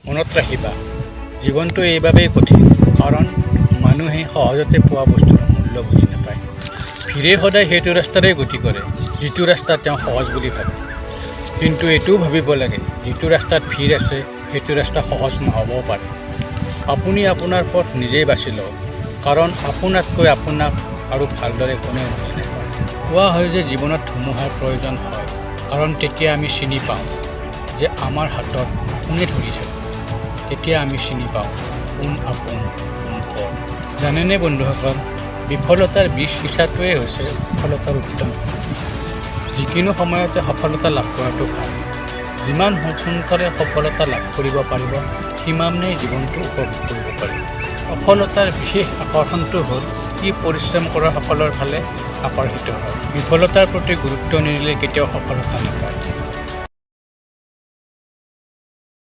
মনত ৰাখিবা, জীৱনটো এইবাবেই কঠিন, কাৰণ মানুহে সহজতে পোৱা বস্তুৰ মূল্য বুজি নাপায়। ভিৰে সদায় সেইটো ৰাস্তাৰেই গতি কৰে যিটো ৰাস্তা তেওঁ সহজ বুলি ভাবে। কিন্তু এইটোও ভাবিব লাগে, যিটো ৰাস্তাত ভিৰ আছে সেইটো ৰাস্তা সহজ নহ'বও পাৰে। আপুনি আপোনাৰ পথ নিজেই বাছি লওক, কাৰণ আপোনাতকৈ আপোনাক আৰু ভালদৰে কোনেও বুজি নাপায়। কোৱা হয় যে জীৱনত ধুমুহাৰ প্ৰয়োজন হয়, কাৰণ তেতিয়া আমি চিনি পাওঁ যে আমাৰ হাতত কোনে ধৰি থাকে। তেতিয়া আমি চিনি পাওঁ কোন আপোন, কোন পৰ। জানেনে বন্ধুসকল, বিফলতাৰ বীজ সিঁচাটোৱেই হৈছে সফলতাৰ উত্তম। যিকোনো সময়তে সফলতা লাভ কৰাটো ভাল। যিমান সোনকালে সফলতা লাভ কৰিব পাৰিব, সিমানেই জীৱনটো উপভোগ কৰিব পাৰিব। সফলতাৰ বিশেষ আকৰ্ষণটো হ'ল ই পৰিশ্ৰম কৰা সকলৰ ফালে আকৰ্ষিত হয়। বিফলতাৰ প্ৰতি গুৰুত্ব নিদিলে কেতিয়াও সফলতা নাপায়।